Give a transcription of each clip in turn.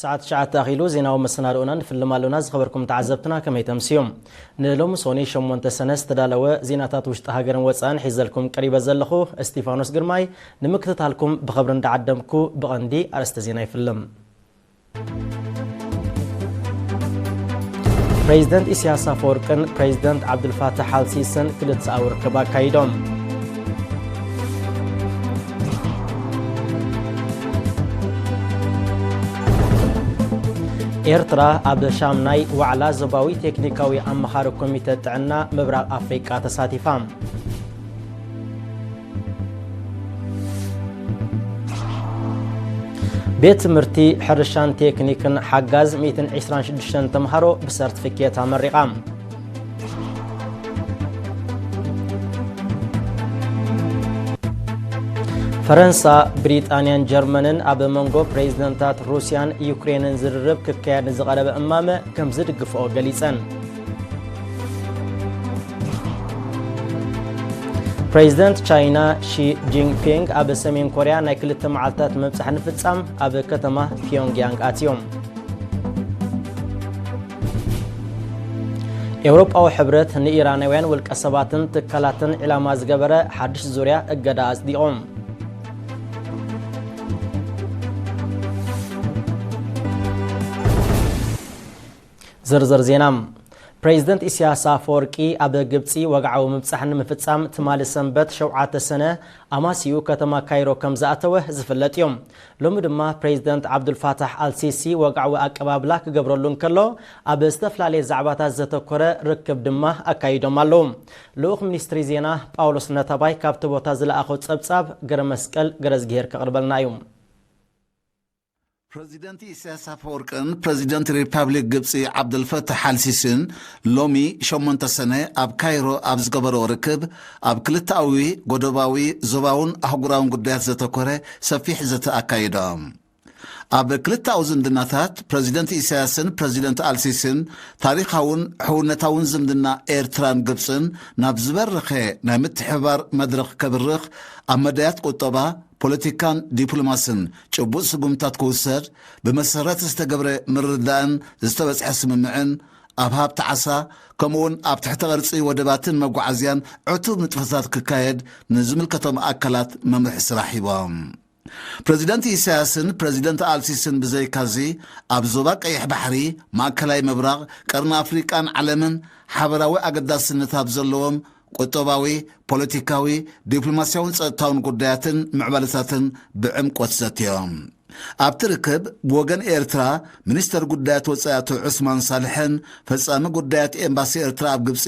ሰዓት ትሽዓተ ኣኺሉ ዜናዊ መሰናድኦና ንፍልም ኣሎና። ዝኸበርኩም ተዓዘብትና ከመይ ተምስዮም? ንሎሚ ሶኒ ሸሞንተ ሰነ ዝተዳለወ ዜናታት ውሽጢ ሃገርን ወፃእን ሒዘልኩም ቀሪበ ዘለኹ እስቲፋኖስ ግርማይ። ንምክትታልኩም ብኸብሪ እንዳዓደምኩ ብቐንዲ ኣርእስተ ዜና ይፍልም። ፕሬዚደንት ኢሳያስ ኣፈወርቅን ፕሬዚደንት ዓብዱልፋታሕ ኣልሲስን ክልተኣዊ ርክብ ኣካይዶም። ኤርትራ ኣብ ሻምናይ ዋዕላ ዞባዊ ቴክኒካዊ ኣመኻሪ ኮሚተ ጥዕና ምብራቕ ኣፍሪቃ ተሳቲፋ። ቤት ትምህርቲ ሕርሻን ቴክኒክን ሓጋዝ ሚእትን ዕስራን ሽዱሽተን ተምሃሮ ብሰርቲፊኬት ኣመሪቓ። ፈረንሳ፣ ብሪጣንያን ጀርመንን ኣብ መንጎ ፕሬዚደንታት ሩስያን ዩክሬንን ዝርርብ ክካየድ ንዝቐረበ እማመ ከም ዝድግፍኦ ገሊጸን። ፕሬዚደንት ቻይና ሺ ጂንፒንግ ኣብ ሰሜን ኮርያ ናይ ክልተ መዓልታት ምብጻሕ ንፍጻም ኣብ ከተማ ፒዮንግያንግ ኣትዮም። ኤውሮጳዊ ሕብረት ንኢራናውያን ውልቀ ሰባትን ትካላትን ዒላማ ዝገበረ ሓድሽ ዙርያ እገዳ ኣጽዲቖም። ዝርዝር ዜና። ፕሬዚደንት ኢሳያስ ኣፈወርቂ ኣብ ግብጺ ወግዓዊ ምብጻሕ ንምፍጻም ትማሊ ሰንበት ሸውዓተ ሰነ ኣማስዩ ከተማ ካይሮ ከም ዝኣተወ ዝፍለጥ እዩ። ሎሚ ድማ ፕሬዚደንት ዓብዱልፋታሕ ኣልሲሲ ወግዓዊ ኣቀባብላ ክገብረሉ እንከሎ፣ ኣብ ዝተፈላለየ ዛዕባታት ዘተኮረ ርክብ ድማ ኣካይዶም ኣለዉ። ልኡኽ ሚኒስትሪ ዜና ጳውሎስ ነታባይ ካብቲ ቦታ ዝለኣኾ ጸብጻብ ገረመስቀል ገረዝግሄር ከቕርበልና እዩ። ፕረዚደንት ኢሳያስ ኣፈወርቅን ፕረዚደንት ሪፓብሊክ ግብጺ ዓብደልፈታሕ ኣልሲሲን ሎሚ ሸሞንተ ሰነ ኣብ ካይሮ ኣብ ዝገበርዎ ርክብ፣ ኣብ ክልተኣዊ፣ ጎደባዊ፣ ዞባውን ኣህጉራውን ጉዳያት ዘተኮረ ሰፊሕ ዘተ ኣካይዶም። ኣብ ክልተኣዊ ዝምድናታት፣ ፕረዚደንት ኢሳያስን ፕረዚደንት ኣልሲሲን ታሪኻውን ሕውነታውን ዝምድና ኤርትራን ግብጽን ናብ ዝበረኸ ናይ ምትሕብባር መድረኽ ከብርኽ፣ ኣብ መዳያት ቁጠባ፣ ፖለቲካን ዲፕሎማስን ጭቡጥ ስጉምታት ክውሰድ፣ ብመሰረት ዝተገብረ ምርድዳእን ዝተበጽሐ ስምምዕን፣ ኣብ ሃብቲ ዓሳ፣ ከምኡውን ኣብ ትሕተ ቅርጺ ወደባትን መጓዓዝያን ዕቱብ ንጥፈታት ክካየድ ንዝምልከቶም ኣካላት መምርሒ ስራሕ ሂቦም። ፕረዚደንት ኢሳያስን ፕረዚደንት ኣልሲስን ብዘይካዚ፣ ኣብ ዞባ ቀይሕ ባሕሪ፣ ማእከላይ ምብራቕ፣ ቀርኒ ኣፍሪቃን ዓለምን ሓበራዊ ኣገዳስነት ኣብ ዘለዎም ቁጠባዊ፣ ፖለቲካዊ፣ ዲፕሎማስያውን ጸጥታውን ጉዳያትን ምዕባለታትን ብዕምቆት ዘትዮም። ኣብቲ ርክብ፣ ብወገን ኤርትራ፣ ሚኒስተር ጉዳያት ወጻኢ ኣቶ ዑስማን ሳልሕን፣ ፈጻሚ ጉዳያት ኤምባሲ ኤርትራ ኣብ ግብጺ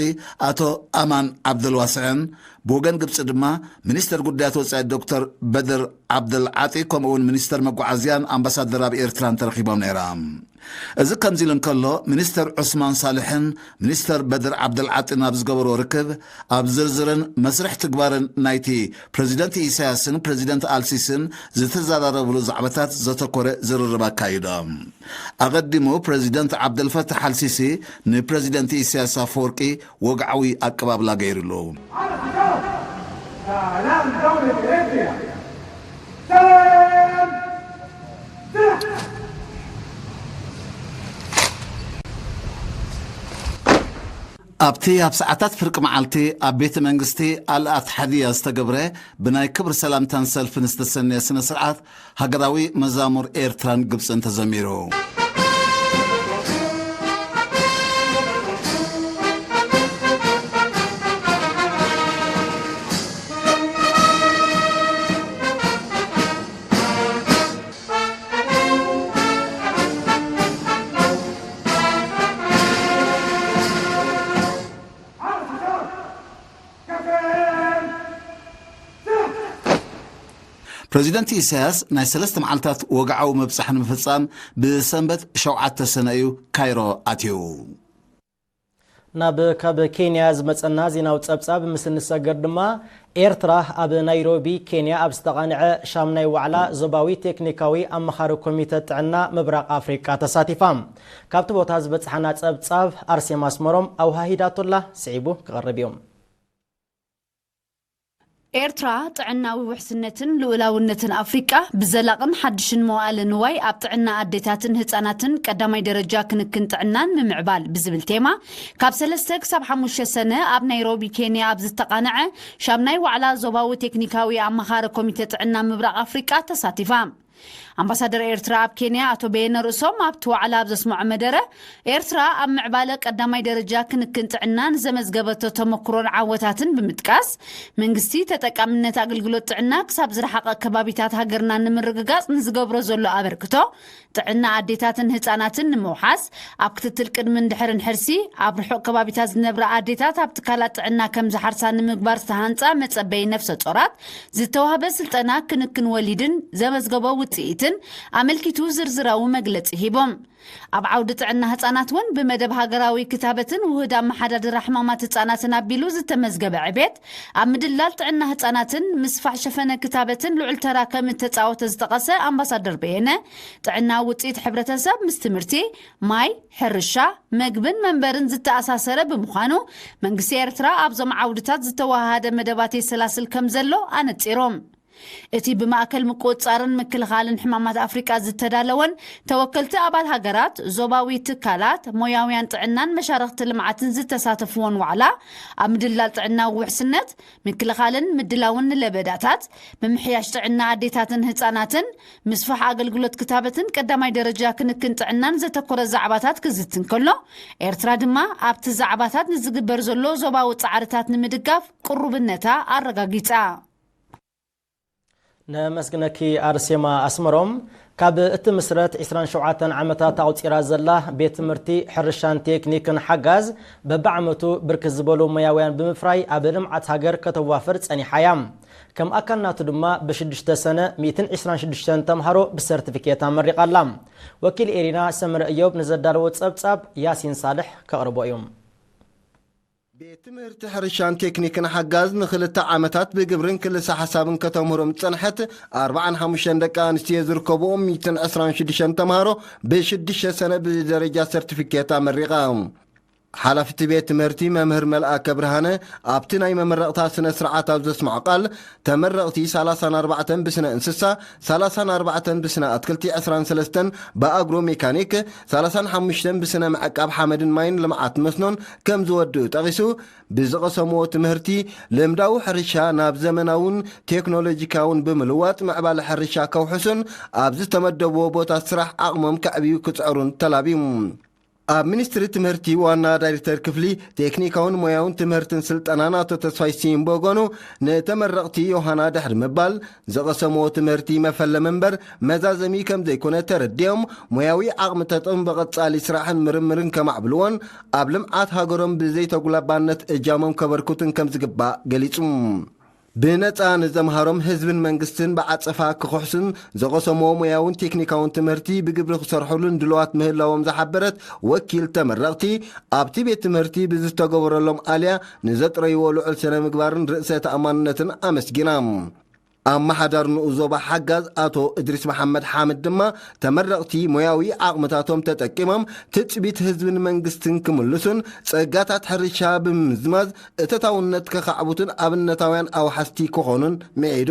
ኣቶ ኣማን ዓብደልዋስዕን፣ ብወገን ግብጺ ድማ፣ ሚኒስተር ጉዳያት ወጻኢ ዶክተር በድር ዓብደልዓጢ፣ ከምኡውን ሚኒስተር መጓዓዝያን ኣምባሳደር ኣብ ኤርትራን ተረኺቦም ነይሮም። እዚ ከምዚ ኢሉ እንከሎ፣ ሚኒስተር ዑስማን ሳልሕን ሚኒስተር በድር ዓብደልዓጢን ኣብ ዝገበርዎ ርክብ፣ ኣብ ዝርዝርን መስርሕ ትግባርን ናይቲ ፕረዚደንት ኢሳያስን ፕረዚደንት ኣልሲስን ዝተዘራረብሉ ዛዕባታት ዘተኮረ ዝርርብ ኣካይዶም። ኣቐዲሙ ፕረዚደንት ዓብደልፈታሕ ኣልሲሲ ንፕረዚደንት ኢሳያስ ኣፈወርቂ ወግዓዊ ኣቀባብላ ገይሩሉ። سلام دولة إريتريا. سلام. ኣብቲ ኣብ ሰዓታት ፍርቂ መዓልቲ ኣብ ቤተ መንግስቲ ኣል ኣትሓድያ ዝተገብረ ብናይ ክብሪ ሰላምታን ሰልፍን ዝተሰነየ ስነ ስርዓት ሃገራዊ መዛሙር ኤርትራን ግብጽን ተዘሚሩ። ፕረዚደንት ኢሳያስ ናይ ሰለስተ መዓልታት ወግዓዊ ምብጻሕ ንምፍጻም ብሰንበት ሸውዓተ ሰነ እዩ ካይሮ ኣትዩ። ናብ ካብ ኬንያ ዝመጸና ዜናዊ ጸብጻብ ምስ እንሰገር ድማ፣ ኤርትራ ኣብ ናይሮቢ ኬንያ ኣብ ዝተቓንዐ ሻምናይ ዋዕላ ዞባዊ ቴክኒካዊ ኣመኻሪ ኮሚተ ጥዕና ምብራቕ ኣፍሪቃ ተሳቲፋ። ካብቲ ቦታ ዝበጽሓና ጸብጻብ ኣርሴማ ኣስመሮም ኣወሃሂዳቶላ፣ ስዒቡ ክቐርብ እዩ። ኤርትራ ጥዕናዊ ውሕስነትን ልኡላውነትን ኣፍሪቃ ብዘላቕን ሓድሽን መዋእለ ንዋይ ኣብ ጥዕና ኣዴታትን ህጻናትን ቀዳማይ ደረጃ ክንክን ጥዕናን ንምዕባል ብዝብል ቴማ ካብ ሰለስተ ክሳብ ሓሙሽተ ሰነ ኣብ ናይሮቢ ኬንያ ኣብ ዝተቓነዐ ሻምናይ ዋዕላ ዞባዊ ቴክኒካዊ ኣማኻሪ ኮሚተ ጥዕና ምብራቕ ኣፍሪቃ ተሳቲፋ። ኣምባሳደር ኤርትራ ኣብ ኬንያ ኣቶ በየነ ርእሶም ኣብቲ ዋዕላ ኣብ ዘስምዖ መደረ፣ ኤርትራ ኣብ ምዕባለ ቀዳማይ ደረጃ ክንክን ጥዕና ንዘመዝገበቶ ተመክሮን ዓወታትን ብምጥቃስ፣ መንግስቲ ተጠቃምነት ኣገልግሎት ጥዕና ክሳብ ዝረሓቐ ከባቢታት ሃገርና ንምርግጋጽ ንዝገብሮ ዘሎ ኣበርክቶ፣ ጥዕና ኣዴታትን ህጻናትን ንምውሓስ፣ ኣብ ክትትል ቅድምን ድሕርን ሕርሲ፣ ኣብ ርሑቕ ከባቢታት ዝነብራ ኣዴታት ኣብ ትካላት ጥዕና ከም ዝሓርሳ ንምግባር ዝተሃንጻ መጸበዪ ነፍሰ ጾራት ዝተዋህበ ስልጠና ክንክን ወሊድን ዘመዝገቦ ውጽኢትን ኣመልኪቱ ዝርዝራዊ መግለጺ ሂቦም። ኣብ ዓውዲ ጥዕና ህጻናት እውን ብመደብ ሃገራዊ ክታበትን ውህድ ኣመሓዳድራ ሕማማት ህጻናትን ኣቢሉ ዝተመዝገበ ዕቤት ኣብ ምድላል ጥዕና ህጻናትን ምስፋሕ ሸፈነ ክታበትን ልዑል ተራ ከም እተጻወተ ዝጠቐሰ ኣምባሳደር በየነ፣ ጥዕና ውጽኢት ሕብረተሰብ ምስ ትምህርቲ፣ ማይ፣ ሕርሻ፣ መግብን መንበርን ዝተኣሳሰረ ብምዃኑ፣ መንግስቲ ኤርትራ ኣብዞም ዓውድታት ዝተወሃሃደ መደባት የሰላስል ከም ዘሎ ኣነጺሮም። እቲ ብማእከል ምቁጽጻርን ምክልኻልን ሕማማት ኣፍሪቃ ዝተዳለወን ተወከልቲ ኣባል ሃገራት፣ ዞባዊ ትካላት፣ ሞያውያን ጥዕናን መሻርኽቲ ልምዓትን ዝተሳተፍዎን ዋዕላ፣ ኣብ ምድላል ጥዕናዊ ውሕስነት፣ ምክልኻልን ምድላውን ንለበዳታት፣ ምምሕያሽ ጥዕና ኣዴታትን ህጻናትን፣ ምስፋሕ ኣገልግሎት ክታበትን ቀዳማይ ደረጃ ክንክን ጥዕናን ዘተኮረ ዛዕባታት ክዝቲ እንከሎ፣ ኤርትራ ድማ ኣብቲ ዛዕባታት ንዝግበር ዘሎ ዞባዊ ጻዕርታት ንምድጋፍ ቅሩብነታ ኣረጋጊጻ። ነመስግነኪ ኣርሴማ ኣስመሮም። ካብ እትምስረት ዕስራን ሸውዓተን ዓመታት ኣቑጺራ ዘላ ቤት ትምህርቲ ሕርሻን ቴክኒክን ሓጋዝ፣ በብዓመቱ ብርክት ዝበሉ ሞያውያን ብምፍራይ ኣብ ልምዓት ሃገር ከተዋፍር ጸኒሓ እያ። ከም ኣካል ናቱ ድማ ብሽዱሽተ ሰነ ሚእትን ዕስራን ሽዱሽተን ተምሃሮ ብሰርቲፊኬት ኣመሪቓ ኣላ። ወኪል ኤሪና ሰመረ እዮብ ንዘዳለዎ ጸብጻብ ያሲን ሳልሕ ከቕርቦ እዩ። ቤት ትምህርቲ ሕርሻን ቴክኒክን ሓጋዝ ንኽልተ ዓመታት ብግብርን ክልሰ ሓሳብን ከተምህሮም ዝጸንሐት ኣርባዓን ሓሙሽተን ደቂ ኣንስትዮ ዝርከብኦም ሚእትን ዕስራን ሽዱሽተን ተምሃሮ ብሽዱሽተ ሰነ ብደረጃ ሰርቲፊኬት ኣመሪቓ። ሓላፊ እቲ ቤት ትምህርቲ መምህር መልኣከ ብርሃነ ኣብቲ ናይ መመረቕታ ስነ ስርዓት ኣብ ዘስምዖ ቃል፣ ተመረቕቲ ሰላሳን ኣርባዕተን ብስነ እንስሳ፣ ሰላሳን ኣርባዕተን ብስነ ኣትክልቲ፣ ዕስራን ሰለስተን ብኣግሮ ሜካኒክ፣ ሰላሳን ሓሙሽተን ብስነ ምዕቃብ ሓመድን ማይን ልምዓት መስኖን ከም ዝወድኡ ጠቒሱ፣ ብዝቐሰምዎ ትምህርቲ ልምዳዊ ሕርሻ ናብ ዘመናውን ቴክኖሎጂካውን ብምልዋጥ ምዕባለ ሕርሻ ከውሕሱን ኣብ ዝተመደብዎ ቦታ ስራሕ ዓቕሞም ከዕብዩ ክጽዕሩን ተላብዩ። ኣብ ሚኒስትሪ ትምህርቲ ዋና ዳይሬክተር ክፍሊ ቴክኒካውን ሞያውን ትምህርትን ስልጠናን ኣቶ ተስፋይ ስዩም ብወገኑ፣ ንተመረቕቲ ዮሃና ድሕሪ ምባል፣ ዝቐሰምዎ ትምህርቲ መፈለሚ እምበር መዛዘሚ ከም ዘይኮነ ተረዲኦም፣ ሞያዊ ዓቕሚ ተጠቕሙ ብቐጻሊ ስራሕን ምርምርን ከማዕብልዎን ኣብ ልምዓት ሃገሮም ብዘይተጉላባነት እጃሞም ከበርክቱን ከም ዝግባእ ገሊጹ። ብነጻ ንዘምሃሮም ህዝብን መንግስትን ብዓጸፋ ክኽሕሱን ዝቐሰምዎ ሞያውን ቴክኒካውን ትምህርቲ ብግብሪ ክሰርሑሉን ድልዋት ምህላዎም ዝሓበረት ወኪል ተመረቕቲ፣ ኣብቲ ቤት ትምህርቲ ብዝተገበረሎም ኣልያ ንዘጥረይዎ ልዑል ስነ ምግባርን ርእሰ ተኣማንነትን ኣመስጊና። ኣመሓዳሪ ንኡስ ዞባ ሓጋዝ ኣቶ እድሪስ መሓመድ ሓምድ ድማ፣ ተመረቕቲ ሞያዊ ዓቕምታቶም ተጠቂሞም ትጽቢት ህዝብን መንግስትን ክምልሱን ጸጋታት ሕርሻ ብምምዝማዝ እተታውነት ከኻዕብቱን ኣብነታውያን ኣውሓስቲ ክኾኑን ምዒዱ።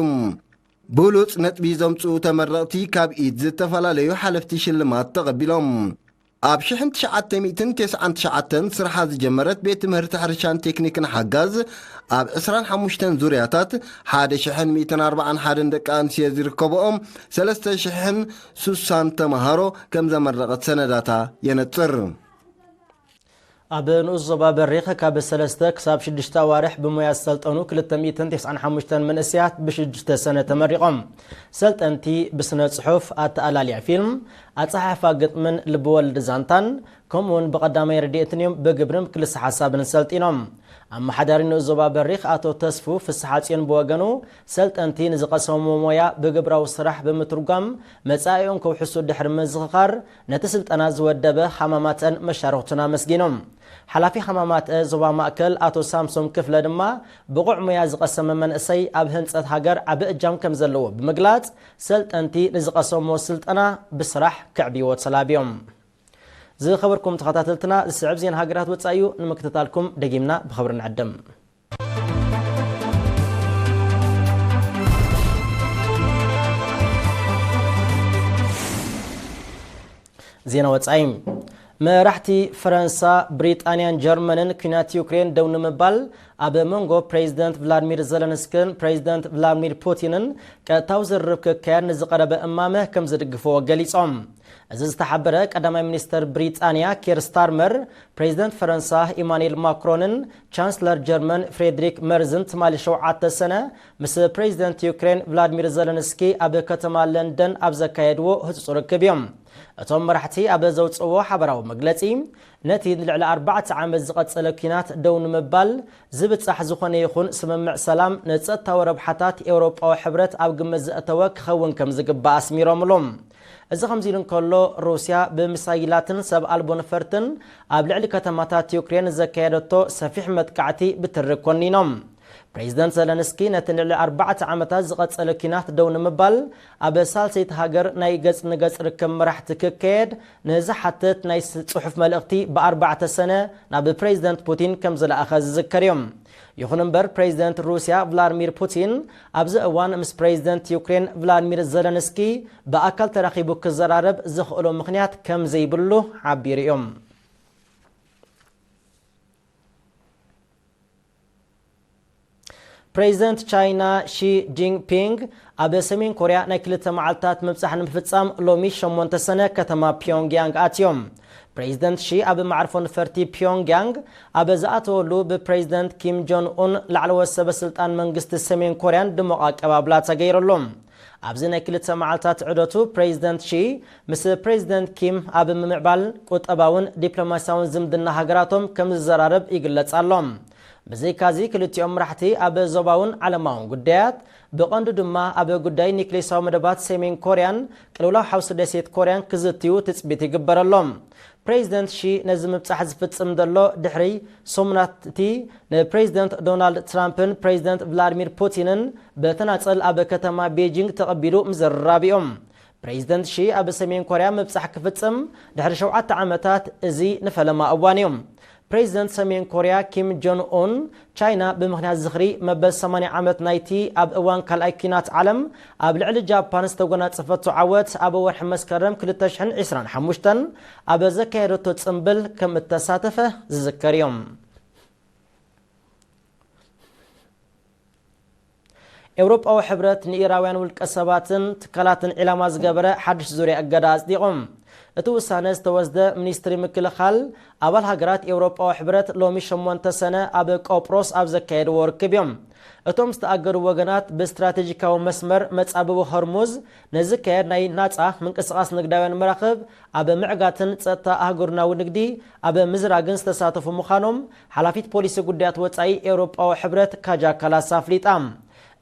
ብሉጽ ነጥቢ ዘምጽኡ ተመረቕቲ ካብ ኢድ ዝተፈላለዩ ሓለፍቲ ሽልማት ተቐቢሎም። ኣብ ሽሕን ትሽዓተ ሚእትን ተስዓን ትሽዓተን ስርሓ ዝጀመረት ቤት ትምህርቲ ሕርሻን ቴክኒክን ሓጋዝ፣ ኣብ ዕስራን ሓሙሽተን ዙርያታት ሓደ ሽሕን ሚእትን ኣርባዓን ሓደን ደቂ ኣንስትዮ ዝርከብኦም ሰለስተ ሽሕን ሱሳን ተምሃሮ ከም ዘመረቐት ሰነዳታ የነጽር። ኣብ ንኡስ ዞባ በሪኽ ካብ ሰለስተ ክሳብ ሽዱሽተ ኣዋርሕ ብሞያ ዝሰልጠኑ ክልተ ሚእትን ተስዓን ሓሙሽተን መንእሰያት ብሽዱሽተ ሰነ ተመሪቖም። ሰልጠንቲ ብስነ ጽሑፍ፣ ኣተኣላልያ ፊልም፣ ኣጸሓሕፋ ግጥምን ልብወለድ ዛንታን፣ ከምኡውን ብቐዳማይ ረድኤትን እዮም ብግብርን ክልሰ ሓሳብን ሰልጢኖም። ኣመሓዳሪ ንኡስ ዞባ በሪኽ ኣቶ ተስፉ ፍስሓጽዮን ብወገኑ፣ ሰልጠንቲ ንዝቐሰምዎ ሞያ ብግብራዊ ስራሕ ብምትርጓም መጻኢኦም ከውሕሱ ድሕሪ ምዝኽኻር፣ ነቲ ስልጠና ዝወደበ ሃማማተን መሻርኽቱን ኣመስጊኖም። ሓላፊ ሃማማተ ዞባ ማእከል ኣቶ ሳምሶም ክፍለ ድማ፣ ብቑዕ ሞያ ዝቐሰመ መንእሰይ ኣብ ህንጸት ሃገር ዓቢ እጃም ከም ዘለዎ ብምግላጽ፣ ሰልጠንቲ ንዝቐሰምዎ ስልጠና ብስራሕ ከዕብይዎ ተላብዮም። ዝኸበርኩም ተኸታተልትና፣ ዝስዕብ ዜና ሃገራት ወጻኢ እዩ። ንምክትታልኩም ደጊምና ብኽብሪ ንዕድም። ዜና ወጻኢ። መራሕቲ ፈረንሳ፣ ብሪጣንያን ጀርመንን ኲናት ዩክሬን ደው ንምባል ኣብ መንጎ ፕሬዚደንት ቭላድሚር ዘለንስክን ፕሬዚደንት ቭላድሚር ፑቲንን ቀጥታዊ ዝርርብ ክካየድ ንዝቐረበ እማመ ከም ዝድግፍዎ ገሊጾም። እዚ ዝተሓበረ ቀዳማይ ሚኒስተር ብሪጣንያ ኪር ስታርመር፣ ፕሬዚደንት ፈረንሳ ኢማኑኤል ማክሮንን ቻንስለር ጀርመን ፍሬድሪክ መርዝን ትማሊ ሸውዓተ ሰነ ምስ ፕሬዚደንት ዩክሬን ቭላድሚር ዘለንስኪ ኣብ ከተማ ለንደን ኣብ ዘካየድዎ ህጹጽ ርክብ እዮም። እቶም መራሕቲ ኣብ ዘውጽእዎ ሓበራዊ መግለጺ፣ ነቲ ንልዕሊ ኣርባዕተ ዓመት ዝቐጸለ ኲናት ደው ንምባል ዝብጻሕ ዝኾነ ይኹን ስምምዕ ሰላም ንጸጥታዊ ረብሓታት ኤውሮጳዊ ሕብረት ኣብ ግምት ዘእተወ ክኸውን ከም ዝግባእ ኣስሚሮምሉ። እዚ ከምዚ ኢሉ እንከሎ፣ ሩስያ ብሚሳይላትን ሰብ ኣልቦ ነፈርትን ኣብ ልዕሊ ከተማታት ዩክሬን ዘካየደቶ ሰፊሕ መጥቃዕቲ ብትሪ ኮኒኖም። ፕሬዚደንት ዘለንስኪ ነቲ ንልዕሊ ኣርባዕተ ዓመታት ዝቐጸለ ኲናት ደው ንምባል ኣብ ሳልሰይቲ ሃገር ናይ ገጽ ንገጽ ርክብ መራሕቲ ክካየድ ንዝሓትት ናይ ስ-፣ ጽሑፍ መልእኽቲ ብኣርባዕተ ሰነ ናብ ፕሬዚደንት ፑቲን ከም ዝለኣኸ ዝዝከር እዩ። ይኹን እምበር፣ ፕሬዚደንት ሩስያ ቭላድሚር ፑቲን ኣብዚ እዋን ምስ ፕሬዚደንት ዩክሬን ቭላድሚር ዘለንስኪ ብኣካል ተራኺቡ ክዘራረብ ዘኽእሎ ምኽንያት ከም ዘይብሉ ሓቢሩ እዩ። ፕሬዚደንት ቻይና ሺ ጂንፒንግ ኣብ ሰሜን ኮርያ ናይ ክልተ መዓልታት ምብጻሕ ንምፍጻም ሎሚ ሸሞንተ ሰነ ከተማ ፒዮንግያንግ ኣትዮም። ፕሬዚደንት ሺ ኣብ መዓርፎ ነፈርቲ ፒዮንግያንግ ኣብ ዝኣተወሉ፣ ብፕሬዚደንት ኪም ጆን ኡን ላዕለዎት ሰበ ስልጣን መንግስቲ ሰሜን ኮርያን ድሙቕ ኣቀባብላ ተገይሩሉ። ኣብዚ ናይ ክልተ መዓልታት ዑደቱ፣ ፕሬዚደንት ሺ ምስ ፕሬዚደንት ኪም ኣብ ምምዕባል ቁጠባውን ዲፕሎማሲያውን ዝምድና ሃገራቶም ከም ዝዘራረብ ይግለጽ ኣሎ። ብዘይካዚ፣ ክልቲኦም መራሕቲ ኣብ ዞባውን ዓለማውን ጉዳያት፣ ብቐንዱ ድማ ኣብ ጉዳይ ኒክሌሳዊ መደባት ሰሜን ኮርያን ቅልውላው ሓውሲ ደሴት ኮርያን ክዝትዩ ትጽቢት ይግበረሎም። ፕሬዚደንት ሺ ነዚ ምብጻሕ ዝፍጽም ዘሎ ድሕሪ ሰሙናት እቲ ንፕሬዚደንት ዶናልድ ትራምፕን ፕሬዚደንት ቭላድሚር ፑቲንን ብተናጸል ኣብ ከተማ ቤጂንግ ተቐቢሉ ምዝርራብ እዮም። ፕሬዚደንት ሺ ኣብ ሰሜን ኮርያ ምብጻሕ ክፍጽም ድሕሪ ሸውዓተ ዓመታት እዚ ንፈለማ እዋን እዩ። ፕሬዚደንት ሰሜን ኮርያ ኪም ጆን ኡን፣ ቻይና ብምኽንያት ዝኽሪ መበል ሰማንያ ዓመት ናይቲ ኣብ እዋን ካልኣይ ኲናት ዓለም ኣብ ልዕሊ ጃፓን ዝተጎናጸፈቶ ዓወት ኣብ ወርሒ መስከረም ክልተ ሽሕን ዕስራን ሓሙሽተን ኣብ ዘካየደቶ ጽምብል ከም እተሳተፈ ዝዝከር እዩ። ኤውሮጳዊ ሕብረት ንኢራውያን ውልቀ ሰባትን ትካላትን ዒላማ ዝገበረ ሓድሽ ዙርያ እገዳ ኣጽዲቑ። እቲ ውሳነ ዝተወስደ፣ ሚኒስትሪ ምክልኻል ኣባል ሃገራት ኤውሮጳዊ ሕብረት ሎሚ ሸሞንተ ሰነ ኣብ ቆጵሮስ ኣብ ዘካየድዎ ርክብ እዮም። እቶም ዝተኣገዱ ወገናት፣ ብስትራቴጂካዊ መስመር መጻብቦ ሆርሙዝ ንዝካየድ ናይ ናጻ ምንቅስቓስ ንግዳውያን መራኽብ ኣብ ምዕጋትን ጸጥታ ኣህጉርናዊ ንግዲ ኣብ ምዝራግን ዝተሳተፉ ምዃኖም ሓላፊት ፖሊሲ ጉዳያት ወጻኢ ኤውሮጳዊ ሕብረት ካጃ ካላስ ኣፍሊጣ።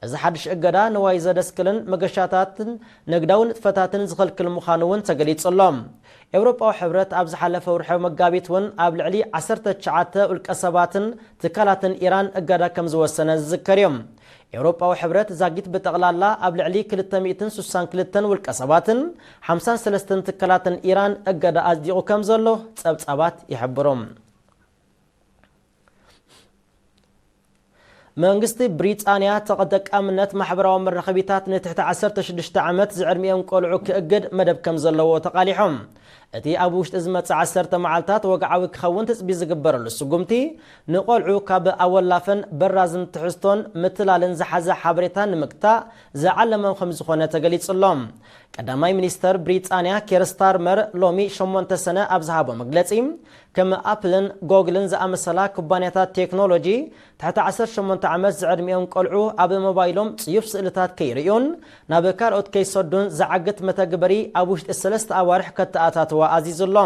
እዚ ሓድሽ እገዳ፣ ንዋይ ዘደስክልን መገሻታትን ንግዳዊ ንጥፈታትን ዝኸልክል ምዃኑ እውን ተገሊጹ ኣሎ። ኤውሮጳዊ ሕብረት ኣብ ዝሓለፈ ወርሒ መጋቢት እውን ኣብ ልዕሊ ዓሰርተ ትሽዓተ ውልቀ ሰባትን ትካላትን ኢራን እገዳ ከም ዝወሰነ ዝዝከር እዩ። ኤውሮጳዊ ሕብረት ዛጊት ብጠቕላላ ኣብ ልዕሊ ክልተ ሚእትን ስሳን ክልተን ውልቀ ሰባትን ሓምሳን ሰለስተን ትካላትን ኢራን እገዳ ኣጽዲቑ ከም ዘሎ ጸብጻባት ይሕብሩ። መንግስቲ ብሪጣንያ ተጠቃምነት ማሕበራዊ መራኸቢታት ንትሕቲ ዓሰርተ ሽዱሽተ ዓመት ዝዕድሚኦም ቆልዑ ክእግድ መደብ ከም ዘለዎ ተቓሊሖም። እቲ ኣብ ውሽጢ ዝመጽእ ዓሰርተ መዓልታት ወግዓዊ ክኸውን ትጽቢት ዝግበረሉ ስጉምቲ፣ ንቆልዑ ካብ ኣወላፈን በራዝን ትሕዝቶን ምትላልን ዝሓዘ ሓበሬታ ንምግታእ ዝዓለመ ከም ዝኾነ ተገሊጹ ኣሎ። ቀዳማይ ሚኒስተር ብሪጣንያ ኬር ስታርመር ሎሚ ሸሞንተ ሰነ ኣብ ዝሃቦ መግለጺ፣ ከም ኣፕልን ጎግልን ዝኣመሰላ ኩባንያታት ቴክኖሎጂ፣ ትሕቲ ዓሰርተ ሸሞንተ ዓመት ዝዕድሚኦም ቆልዑ ኣብ ሞባይሎም ጽዩፍ ስእልታት ከይርእዩን ናብ ካልኦት ከይሰዱን ዝዓግት መተግበሪ ኣብ ውሽጢ ሰለስተ ኣዋርሕ ከተኣታትዋ ኣዚዙ ኣሎ።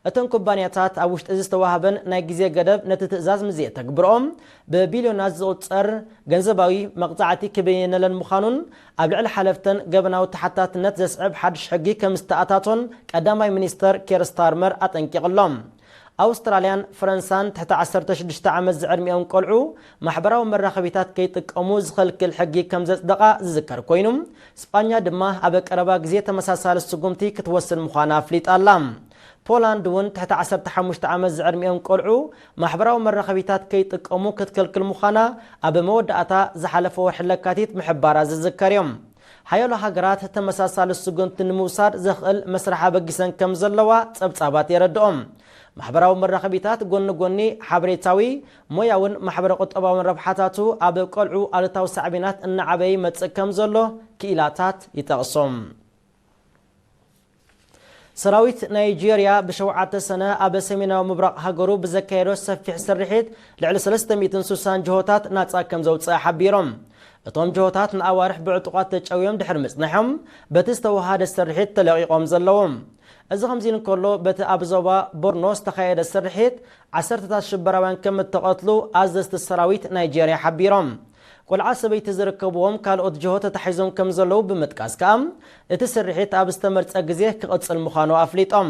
እተን ኩባንያታት ኣብ ውሽጢ እዚ ዝተዋህበን ናይ ግዜ ገደብ ነቲ ትእዛዝ ምዘየተግብርኦም ብቢልዮናት ዝቑጸር ገንዘባዊ መቕጻዕቲ ክብየነለን ምዃኑን ኣብ ልዕሊ ሓለፍተን ገበናዊ ተሓታትነት ዘስዕብ ሓድሽ ሕጊ ከም ዝተኣታቶን ቀዳማይ ሚኒስተር ኬር ስታርመር ኣጠንቂቑ ኣሎ። ኣውስትራልያን ፈረንሳን ትሕቲ ዓሰርተ ሽዱሽተ ዓመት ዝዕድሚኦም ቆልዑ ማሕበራዊ መራኸቢታት ከይጥቀሙ ዝኸልክል ሕጊ ከም ዘጽደቓ ዝዝከር ኮይኑ፣ ስጳኛ ድማ ኣብ ቀረባ ግዜ ተመሳሳሊ ስጉምቲ ክትወስድ ምዃና ኣፍሊጣ ኣላ። ፖላንድ እውን ትሕቲ ዓሰርተ ሓሙሽተ ዓመት ዝዕድሚኦም ቆልዑ ማሕበራዊ መራኸቢታት ከይጥቀሙ ክትከልክል ምዃና ኣብ መወዳእታ ዝሓለፈ ወርሒ ለካቲት ምሕባራ ዝዝከር እዮም። ሓያሎ ሃገራት ተመሳሳሊ ስጉምቲ ንምውሳድ ዘኽእል መስርሕ ኣበጊሰን ከም ዘለዋ ጸብጻባት የረድኦም። ማሕበራዊ መራኸቢታት ጎኒ ጎኒ ሓበሬታዊ፣ ሞያውን ማሕበረ ቁጠባውን ረብሓታቱ ኣብ ቆልዑ ኣሉታዊ ሳዕቤናት እናዓበየ ይመጽእ ከም ዘሎ ክኢላታት ይጠቕሶም። ሰራዊት ናይጄርያ ብሸውዓተ ሰነ ኣብ ሰሜናዊ ምብራቕ ሃገሩ ብዘካየዶ ሰፊሕ ስርሒት ልዕሊ ሰለስተ ሚእትን ስሳን ጅሆታት ናጻ ከም ዘውጽአ ሓቢሮም። እቶም ጅሆታት ንኣዋርሕ ብዕጡቓት ተጨውዮም ድሕሪ ምጽንሖም፣ በቲ ዝተወሃደ ስርሒት ተለቒቖም ዘለዉ። እዚ ከምዚ እንከሎ፣ በቲ ኣብ ዞባ ቦርኖ ዝተኻየደ ስርሒት ዓሰርተታት ሽበራውያን ከም እተቐትሉ ኣዘዝቲ ሰራዊት ናይጄርያ ሓቢሮም። ቆልዓ ሰበይቲ ዝርከብዎም ካልኦት ጅሆ ተታሒዞም ከም ዘለዉ ብምጥቃስ ከኣ፣ እቲ ስርሒት ኣብ ዝተመርጸ ግዜ ክቕጽል ምዃኑ ኣፍሊጦም።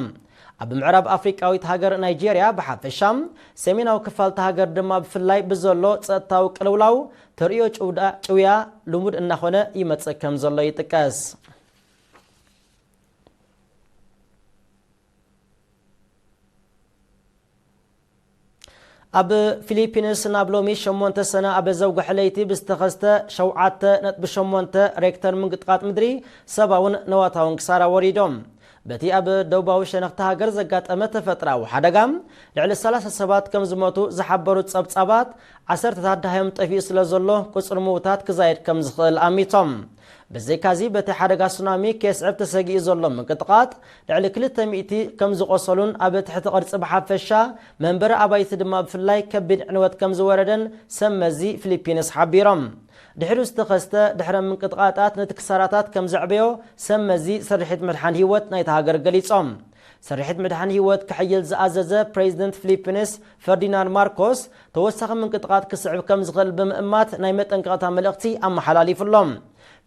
ኣብ ምዕራብ ኣፍሪቃዊት ሃገር ናይጄርያ ብሓፈሻ፣ ሰሜናዊ ክፋል እታ ሃገር ድማ ብፍላይ ብዘሎ ጸጥታዊ ቅልውላው፣ ተርእዮ ጭውዳ-፣ ጭውያ ልሙድ እናኾነ ይመጽእ ከም ዘሎ ይጥቀስ። ኣብ ፊሊፒንስ ናብ ሎሚ ሸሞንተ ሰነ ኣብ ዘውግሐ ለይቲ ብዝተኸስተ ሸውዓተ ነጥቢ ሸሞንተ ሬክተር ምንቅጥቃጥ ምድሪ ሰብኣውን ነዋታውን ክሳራ ወሪዶም። በቲ ኣብ ደቡባዊ ሸነኽቲ ሃገር ዘጋጠመ ተፈጥራዊ ሓደጋ ልዕሊ ሰላሳ ሰባት ከም ዝሞቱ ዝሓበሩ ጸብጻባት፣ ዓሰርተታት ደሃዮም ጠፊኡ ስለ ዘሎ ቁጽሪ ምውታት ክዛየድ ከም ዝኽእል ኣሚቶም። ብዘይካዚ በቲ ሓደጋ ሱናሚ ከየስዕብ ተሰጊኡ ዘሎ ምንቅጥቃጥ ልዕሊ ክልተ ሚእቲ ከም ዝቖሰሉን ኣብ ትሕቲ ቅርጺ ብሓፈሻ መንበሪ ኣባይቲ ድማ ብፍላይ ከቢድ ዕንወት ከም ዝወረደን ሰብ መዚ ፊሊፒንስ ሓቢሮም። ድሕሪ ዝተኸስተ ድሕረ ምንቅጥቃጣት ነቲ ክሳራታት ከም ዘዕበዮ ሰብ መዚ ስርሒት ምድሓን ህይወት ናይታ ሃገር ገሊጾም። ስርሒት ምድሓን ህይወት ክሕይል ዝኣዘዘ ፕሬዚደንት ፊሊፒንስ ፈርዲናንድ ማርኮስ፣ ተወሳኺ ምንቅጥቃጥ ክስዕብ ከም ዝኽእል ብምእማት ናይ መጠንቀቕታ መልእኽቲ ኣመሓላሊፉ ኣሎ።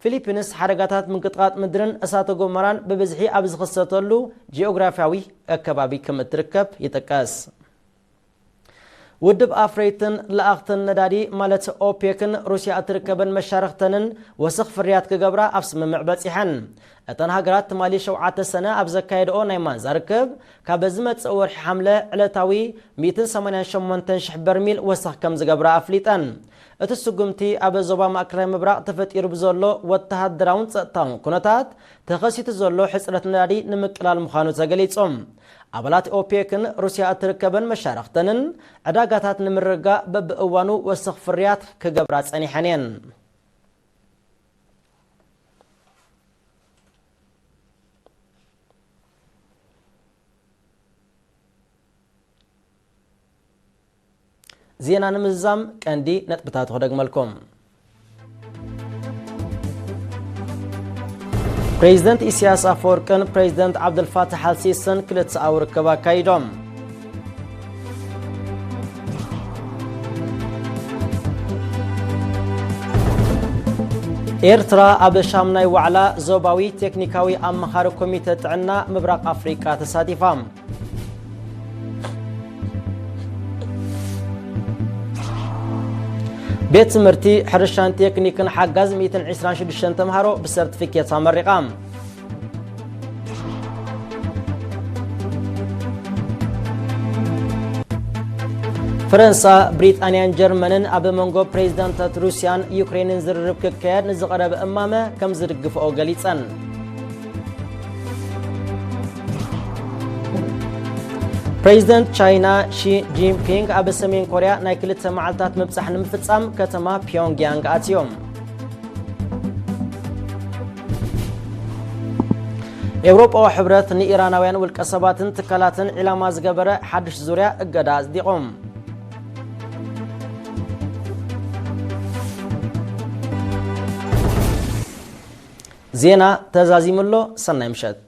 ፊሊፒንስ ሓደጋታት ምንቅጥቃጥ ምድርን እሳተ ጎመራን ብብዝሒ ኣብ ዝኽሰተሉ ጂኦግራፊያዊ ኣከባቢ ከም እትርከብ ይጥቀስ። ውድብ ኣፍረይትን ለኣኽትን ነዳዲ ማለት ኦፔክን ሩስያ እትርከበን መሻርኽተንን ወሰኽ ፍርያት ክገብራ ኣብ ስምምዕ በጺሐን። እተን ሃገራት ትማሊ ሸውዓተ ሰነ ኣብ ዘካየድኦ ናይ ማንዛ ርክብ፣ ካብ ዝመጽእ ወርሒ ሓምለ ዕለታዊ ሚእትን ሰማንያን ሸሞንተን ሽሕ በርሚል ወሰኽ ከም ዝገብራ ኣፍሊጠን። እቲ ስጉምቲ ኣብ ዞባ ማእከላይ ምብራቕ ተፈጢሩ ብዘሎ ወተሃደራውን ጸጥታውን ኩነታት ተኸሲቱ ዘሎ ሕጽረት ነዳዲ ንምቅላል ምዃኑ ተገሊጹ። ኣባላት ኦፔክን ሩስያ እትርከበን መሻርኽተንን ዕዳጋታት ንምርግጋእ በብእዋኑ ወሰኽ ፍርያት ክገብራ ጸኒሐን እየን። ዜና ንምዝዛም ቀንዲ ነጥብታቱ ክደግመልኩም። ፕሬዚደንት ኢሳያስ ኣፈወርቅን ፕሬዚደንት ዓብደልፋታሕ ኣልሲስን ክልተኣዊ ርክብ ኣካይዶም። ኤርትራ ኣብ ሻምናይ ዋዕላ ዞባዊ ቴክኒካዊ ኣማኻሪ ኮሚተ ጥዕና ምብራቕ ኣፍሪቃ ተሳቲፋ። ቤት ትምህርቲ ሕርሻን ቴክኒክን ሓጋዝ ሚእትን ዕስራን ሽዱሽተን ተምሃሮ ብሰርቲፊኬት ኣመሪቓ። ፈረንሳ፣ ብሪጣንያን ጀርመንን ኣብ መንጎ ፕሬዚዳንታት ሩስያን ዩክሬንን ዝርርብ ክካየድ ንዝቐረበ እማመ ከም ዝድግፍኦ ገሊጸን። ፕሬዚደንት ቻይና ሺ ጂንፒንግ ኣብ ሰሜን ኮርያ ናይ ክልተ መዓልታት ምብጻሕ ንምፍጻም ከተማ ፒዮንግያንግ ኣትዮም። ኤውሮጳዊ ሕብረት ንኢራናውያን ውልቀ ሰባትን ትካላትን ዒላማ ዝገበረ ሓድሽ ዙርያ እገዳ ኣጽዲቖም። ዜና ተዛዚሙ ኣሎ። ሰናይ ምሸት።